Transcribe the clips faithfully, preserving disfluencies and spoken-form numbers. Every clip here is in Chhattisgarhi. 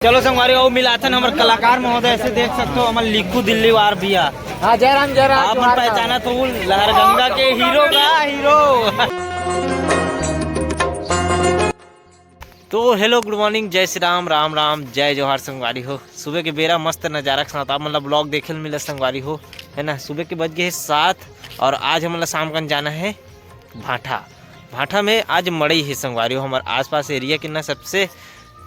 चलो संगवारी, अउ मिलाथन हमर कलाकार महोदय से। देख सकते हो, हमर लिक्कू दिल्ली वार भैया। हाँ, जय राम, जय राम, आप मन जोहार, जोहार। पहचानत हो लहरगंगा के हीरो का हीरो। तो hello, good morning, जय श्री राम, राम राम, जय जोहार संगवारी हो। सुबह के बेरा मस्त नजारा के साथ आप मन ला vlog देखे ल मिले संगवारी हो, है ना। सुबह के बज गए हे सात और आज हमन ला शाम कन जाना है भाठा। भाठा में आज मड़ई हे संगवारी हो। हमर आसपास area के ना सबसे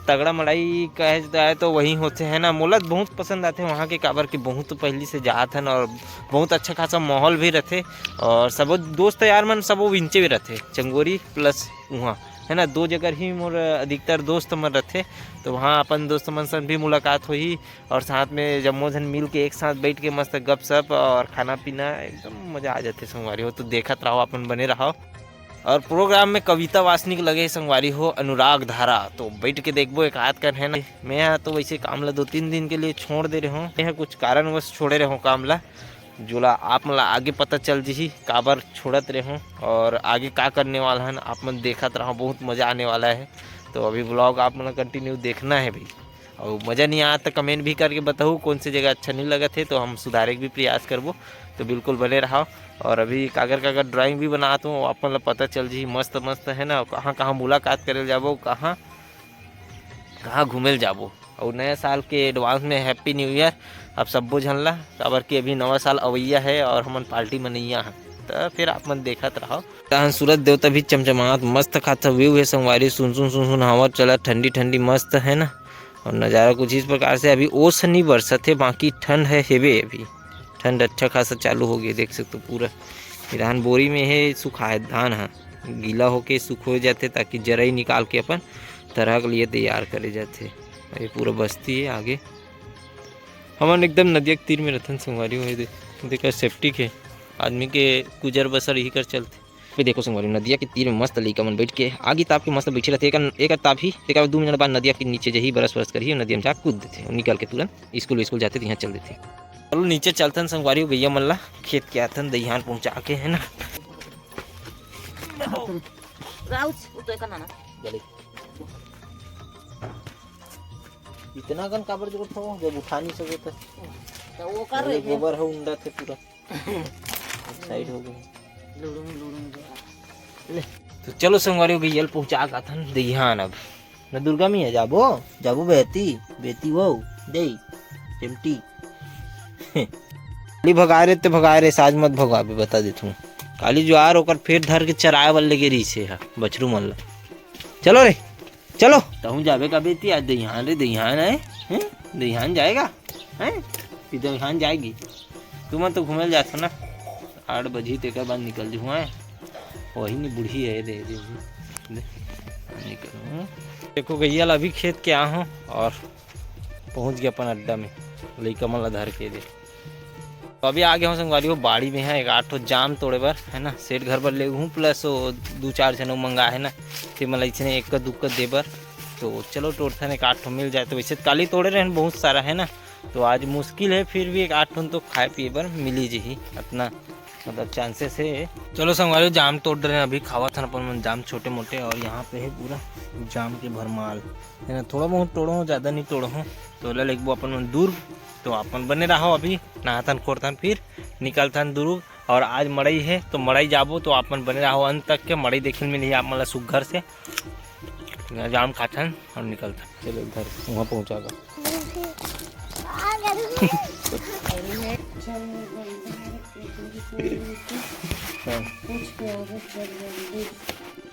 तगड़ा मड़ई कहे जाए तो वही होथे, है ना। मोला बहुत पसंद आथे वहाँ के, काबर कि बहुत पहली से जात हन और बहुत अच्छा खासा माहौल भी रथे और सबो दोस्त यार मन सबो विंचे भी रथे, चंगोरी plus उहाँ, है ना। दो जगह ही मोर अधिकतर दोस्त मन रथे, तो वहाँ अपन दोस्त मन सन भी मुलाकात होही और साथ में जम्मो झन मिल के एक साथ बैठ के मस्त गपशप और खाना पीना, एकदम मजा आ जाथे संगवारी हो। तो देखत रहो, अपन बने रहो। और program में कविता वाचनिक लगे हे संगवारी हो, अनुराग धारा, तो बैठ के देखबो एक आध कन, है ना। मैं हा तो वैसे काम ला दो तीन दिन के लिए छोड़ दे रहे हूँ, मैं हा कुछ कारणवश छोड़े रहे हूँ काम ला, जोला आप मन ला आगे पता चल जही काबर छोड़त रहे हूँ और आगे का करने वाला हन, आप मन देखत रहो, बहुत मजा आने वाला है। तो अभी vlog आप मन ला continue देखना है भाई। अउ मजा नहीं आत त comment भी करके बताहू, कौन से जगह अच्छा नहीं लगत हे, तो हम सुधारे के भी प्रयास करबो। तो बिल्कुल बने रहो। और अभी कागर कागर drawing भी बनात हूँ, आप मन ला पता चल जही, मस्त मस्त, है ना। कहाँ कहाँ मुलाकात करे ल जाबो, कहाँ कहाँ घूमे ल जाबो। अउ नया साल के advance में happy new year आप सब्बो झन ला, काबर कि अभी नवा साल अवैया है और हमन party मनैया हन। त फिर आप मन देखत रहो। तहन सूरज देवता भी चमचमात मस्त खासा view है संगवारी, सुन सुन सुन सुन हवा चला ठंडी ठंडी मस्त है ना। और नज़ारा कुछ इस प्रकार से, अभी ओस नहीं बरसत है, बाकी ठंड है हेबे अभी। ठंड अच्छा खासा चालू हो गया, देख सकते हो पूरा। ये धान बोरी में है, सुखाए धान है, गीला होके सुखो जाते, ताकि जरई निकाल के अपन थरहा के लिए तैयार करे जाते। ये पूरा बस्ती है आगे। हमन एकदम नदिया के तीर में रथन संगवारी हो, ये दे-, देखा safety के आदमी के गुजर बसर यही कर चलते। ये देखो संगवारी, नदिया के तीर में मस्त लइका मन बैठ के आगी ताप के मस्त बैठे रहते। एक, एक ताप ही, एक दू मिनट बाद नदिया के नीचे जही बरस बरस करही, नदिया में जा कूद देते, निकल के तुरंत स्कूल स्कूल जाते तो यहाँ चल देते। चलो नीचे चलथन संगवारी हो, गैया मन ला खेत के आथन दईहान पहुँचा के, है ना। राउच, उ तो एकर नाना। इतना कन काबर जरूरत हो, जब उठा नहीं सके तो। तो वो कर रहे हैं। गोबर है, उंडा थे पूरा। साइड हो गए। लुड़ुम, लुड़ुम जो। ले। तो चलो संगवारी हो, गैया ल पहुँचा के आथन दईहान अब। न दुर्गा मैया जाबो, जाबो बेती, बेती वो, दे, चिमटी। काली भगाए रे ते भगाए रे, आज मत भगाबे, बता देथूं। काली जुआर ओकर फेर धर के चराए वाले लेगे रहिसे हा, बछरू मन ला। चलो रे, चलो। तहूं जाबे का बेती, आज दईहान रे, दईहान है, हैं? दईहान जाएगा, हैं? कि दईहान जाएगी? तुमन तो घूमे ल जाथो ना, आठ बजी तेकर बाद निकल जहूं, हैं? वही नहीं बुढ़ी है रे, रे, रे। निकल, हूं? देखो गैया ला अभी खेत के आ हूं और पहुंच गया अपन अड्डा में, लइका मन ला धर के दे। तो अभी आ गया हूँ संगवारी हो बाड़ी में, है एक आठ ठो जाम तोड़े बर, है ना, सेठ घर बर ले हूँ, plus वो दू चार झन वो मंगा है ना, ते मन ला इसने एक दुक्का दे बर। तो चलो टोरथन, एक आठ ठो मिल जाए तो। वैसे तो काली तोड़े रहन बहुत सारा, है ना, तो आज मुश्किल है, फिर भी एक आठ ठो तो खाए पिए बर मिली जही, अतना मतलब chances है। चलो संगवारी हो, जाम तोड़ रहे हैं अभी, खावत हन अपन मन जाम छोटे मोटे, और यहाँ पे है पूरा जाम के भरमाल, है ना। थोड़ा बहुत तोड़ो हो, ज़्यादा नहीं तोड़ो हो, तो ओला लेगबो अपन मन दूर। तो अपन बने रहो, अभी नहाथन खोरथन, फिर निकलथन दूर। और आज मड़ई है तो मड़ई जाबो, तो अपन बने रहो अंत तक के, मड़ई देखे मिलही आप मन ला सुग्घर से। जाम खाथन और निकलथन। चलो घर वहाँ पहुँचा दो।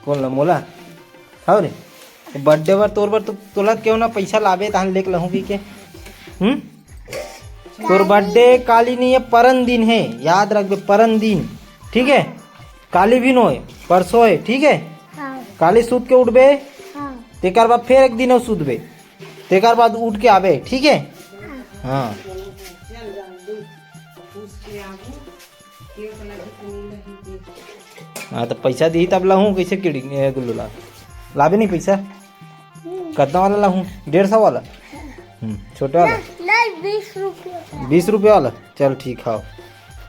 कौन ला मोला? हव रे, birthday बर तोर बर तो, तोला क्यों ना पैसा लाबे, तहन लेके लहूं कहिके। हम्म? तोर birthday काली नहीं है, परन दिन है, याद रखबे, परन दिन, ठीक है? काली भी नो है, परसों है, ठीक है? हाँ। काली सूत के उठबे, हाँ। तेकर बाद फिर एक दिन और सूतबे, तेकर बाद उठ के आबे, ठीक है? हाँ। हाँ, तो पैसा दिही तब लहूं, कैसे किड़ी, ए, गुल्लू ला? लाबे नहीं पैसा? हम्म। कितना वाला लाहूं? डेढ़ सौ वाला? हम्म, छोटे वाला? नहीं, नहीं, बीस रुपये का। बीस रुपये वाला? चल ठीक है,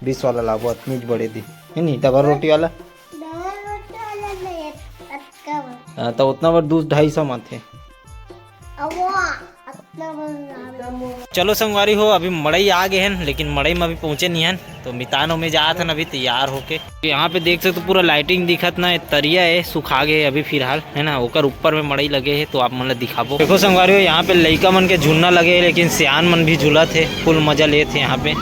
बीस वाला लाबो, अतनी बड़े दी। है नहीं, डबल रोटी वाला? डबल रोटी वाला नहीं, अटका वाला। हाँ, तो उतना बार दो ढाई सौ माथे। अब वो, अब चलो संगवारी हो, अभी मड़ई आ गए हन, लेकिन मड़ई में अभी पहुंचे नहीं हन, तो मितान में जात हन अभी तैयार होके। यहाँ पे देख सकते हो, पूरा लाइटिंग दिखत ना, ये तरिया है, सुखा गए अभी फिलहाल, है ना, ओकर ऊपर में मड़ई लगे है, तो आप मन ला दिखाबो। देखो संगवारी हो, यहाँ पे लइका मन के झूलना लगे है, लेकिन सियान मन भी झूलत है, फुल मजा लेत है यहाँ पे।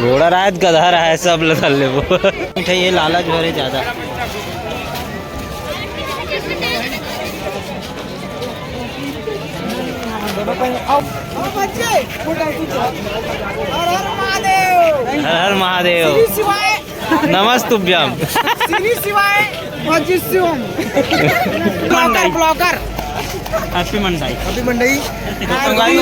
घोड़ा राहत, गधा राहत, सब ल धर लेबो। मिठाई ये लालच भरे ज्यादा। हर हर महादेव। हर हर महादेव। श्री शिवाय। नमस्तुभ्यम। श्री शिवाय। भजिष्यम। Blogger, blogger. Happy Mandai. Happy Mandai. संगवारी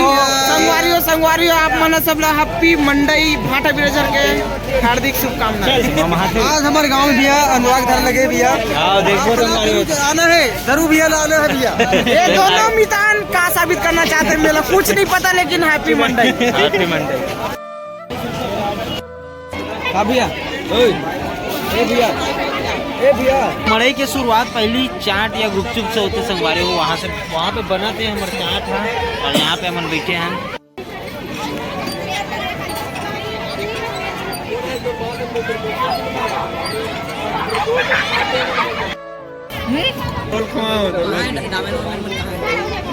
हो, संगवारी हो, आप मन सब ला हैप्पी मंडई भाटा बिरेजर के हार्दिक शुभकामना। आज हमारे गांव में भैया अनुराग धार लगे भैया। हाँ, देखो संगवारी हो। आना है, जरूर भैया लाना है भैया। ये दोनों मितान का साबित करना चाहते हैं, मेला कुछ नहीं पता, लेकिन हैप्पी मंडई। हैप्पी मंडई। हाँ भैया, ओए, ए भैया, ए भैया। मड़ई के शुरुआत पहली चाट या गुपचुप से होते संगवारी हो, वहाँ से, वहाँ पे बनाते हैं हमारे चाट है, और यहाँ पे हमन बैठे हैं। बोल कहाँ हो तो?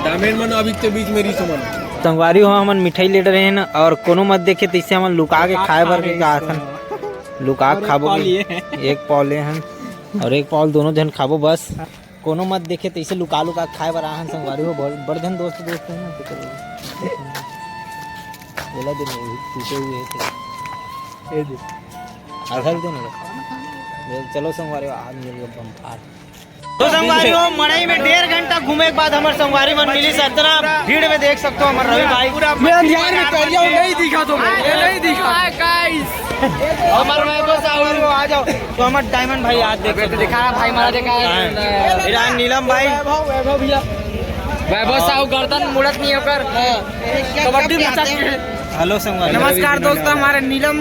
डामेन मन अभी के बीच में रही समन। संगवारी हो, हमन मिठाई ले रहे हैं ना, और कोनो मत देखे तैसे हमन लुका के खाए बर के का आथन। लुका के खाबो। एक पाव लिए हैं। एक पाव ले हन और एक पाव दोनों झन खाबो बस। कोनो मत देखे तैसे लुका लुका के खाए बर आहन संगवारी हो। बड़, बड़ झन दोस्त, दोस्त है ना, तो चलो। बोला दे नहीं, टूटे हुए हैं तो। ये दे। आधा दे ना। चलो संगवारी हो, आज मिल गए बम्फार। तो संगवारी हो, मड़ई में डेढ़ घंटा घूमे के बाद हमर संगवारी मन मिलिस। इतना भीड़ में देख सकते हो हमर रवि भाई। मैं अंधियार में तरिया हूँ, नहीं दिखा तो मैं, ये नहीं दिखा। Hi guys. हमर वैभव साहू, आ जाओ। तो हमर डायमंड भाई आज देख सकते हो। दिखा भाई, मारा देखा। हाँ। इरान नीलम भाई। वैभव, वैभव भैया। वैभव साहू गर्दन मुड़त नहीं होकर कबड्डी मचा के। हेलो संगवारी। नमस्कार दोस्तों, हमारे नीलम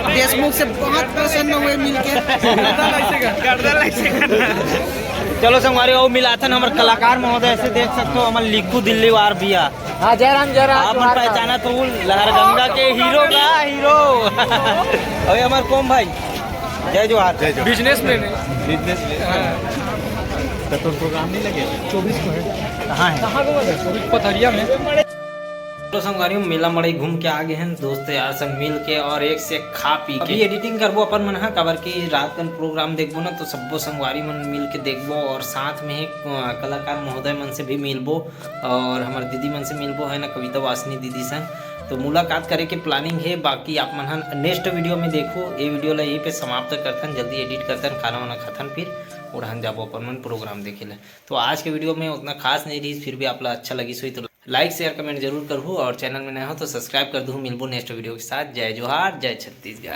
देशमुख से बहुत प्रसन्न हुए मिलके। गर्दन ऐसे कर। चलो संगवारी, वो मिलाथन हमर कलाकार महोदय से देख सकते हो, हमर लिक्कू दिल्ली वार भैया। हाँ, जय राम, जय राम, आप मन जोहार। पहचाना तो लहर गंगा के हीरो का हीरो। अरे हमार कौन भाई, जय जोहार। जय जोहार। बिजनेस में नहीं। बिजनेस में। हाँ। तो तोर प्रोग्राम नहीं लगे? चौबीस को है। कहाँ है? कहाँ को है? चौबीस पथरिया में। तो संगवारी हो, मेला मड़ई घूम के आ गए हैं दोस्त यार सब मिल के और एक से खा पी के। अभी एडिटिंग करबो अपन मन हा, काबर कि रात कन प्रोग्राम देखबो ना, तो सब्बो संगवारी मन मिल के देखबो और साथ में ही, अ, कलाकार महोदय मन से भी मिलबो और हमर दीदी मन से मिलबो, है ना, कविता वासनी दीदी संग। तो मुलाकात करे के प्लानिंग है। बाकी आप मन हा नेक्स्ट वीडियो में देखो। ये वीडियो ला यहीं पे समाप्त करथन, जल्दी एडिट करथन, खाना वाना खाथन, फिर ओढ़न जाबो अपन मन प्रोग्राम देखे ला। तो आज के वीडियो में उतना खास नहीं रही, फिर भी आप ला अच्छा लगी सोई तो लाइक, शेयर, कमेंट जरूर करहू और चैनल में नया हो तो सब्सक्राइब कर दू। मिलबो नेक्स्ट वीडियो के साथ। जय जोहार, जय छत्तीसगढ़।